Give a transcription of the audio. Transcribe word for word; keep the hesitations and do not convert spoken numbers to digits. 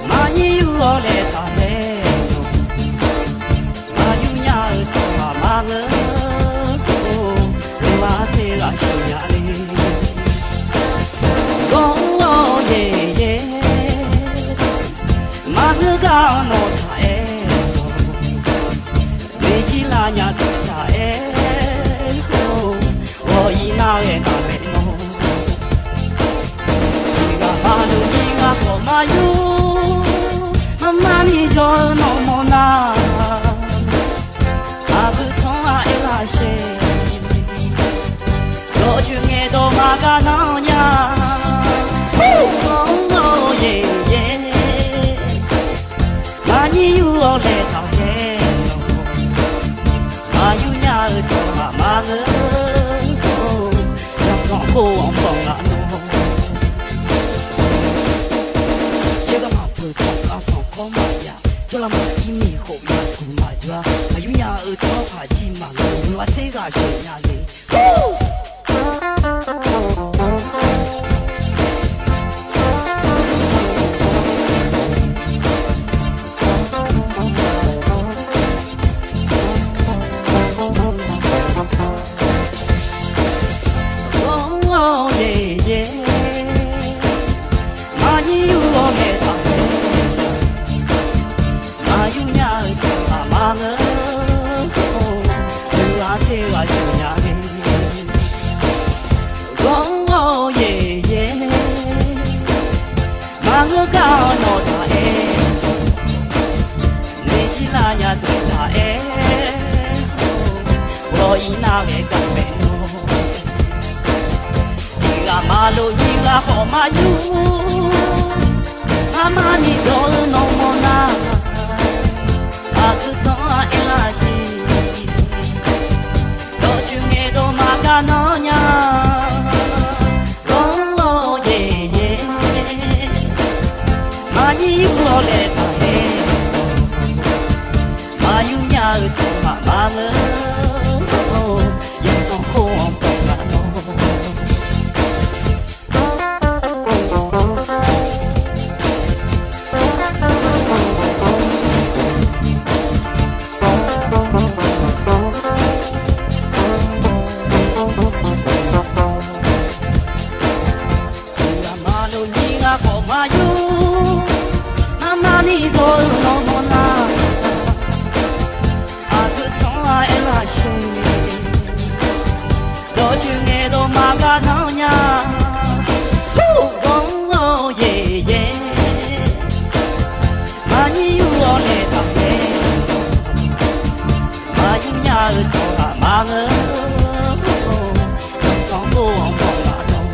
Maqnyir yur-awr laeqtaq laer-awq. Maqyur nya-eu tsawrhaq maqngeur-or, aqtser ghaq sheuq nya le. Gawr-awr yaeq yaeq, maqngeur gar-anr nawq taq aer-awq. Meqjir lavnya taq aer-awq. Ghawq-ir nar ghae taq maeqnan, tiqghaq maqloq nyir ghaq khawf maqyur. Armar ni jawr-eu nawmawr nar, aqgeu tanr-aq aerlar shaer. Dawqtsuif ngaeqdawq maqgar nanr nya. Gawr-awr yaeq yaeq, maqnyir yur-awr laeqtaq laer-awq. Maqyur nya-eu tsawrhaq maqngeur-or, yawsanr khoer-anr banq laf nawr. Yawgar maqpeuq tawq kar sanqkawr maqya, jawrlav maqjir miqkhof yaqkuq maqjawr-a. Maqyur nya-eu tsawrhaq jir maqngeur, aqtser ghaq sheuq nya le. Gawr-awr yaeq yaeq, maqnyir yur-awr laeqtaq laer-awq. Maqyur nya-eu tsawrhaq maqngeur-or, aqtser ghaq sheuq nya le. Gawr-awr yaeq yaeq, maqngeur gar-anr nawq taq aer-awq. Meqjir lavnya dawq taq aer-awq. Ghawq-ir nar ghae taq maeqnan, tiqghaq maqloq nyir ghaq khawf maqyur. Armar ni jawr-eu nawmawr nar, aqgeu tanr-aq aerlar shaer. Dawqtsuif ngaeqdawq maqgar nanr nya. Gawr-awr yaeq yaeq, maqnyir yur-awr laeqtaq laer-awq. Maqyur nya-eu tsawrhaq maqngeur-or, yawsanr khoer-anr banq laf nawr. Tiqghaq maqloq nyir ghaq khawf maqyur. Armar ni jawr-eu nawmawr nar, aqgeu tanr-aq aerlar shaer. Dawqtsuif ngaeqdawq maqgar nanr nya. Gawr-awr yaeq yaeq, maqnyir yur-awr laeqtaq laer-awq. Maqyur nya-eu tsawrhaq maqngeur-or, yawsanr khoer-anr banq laf nawr.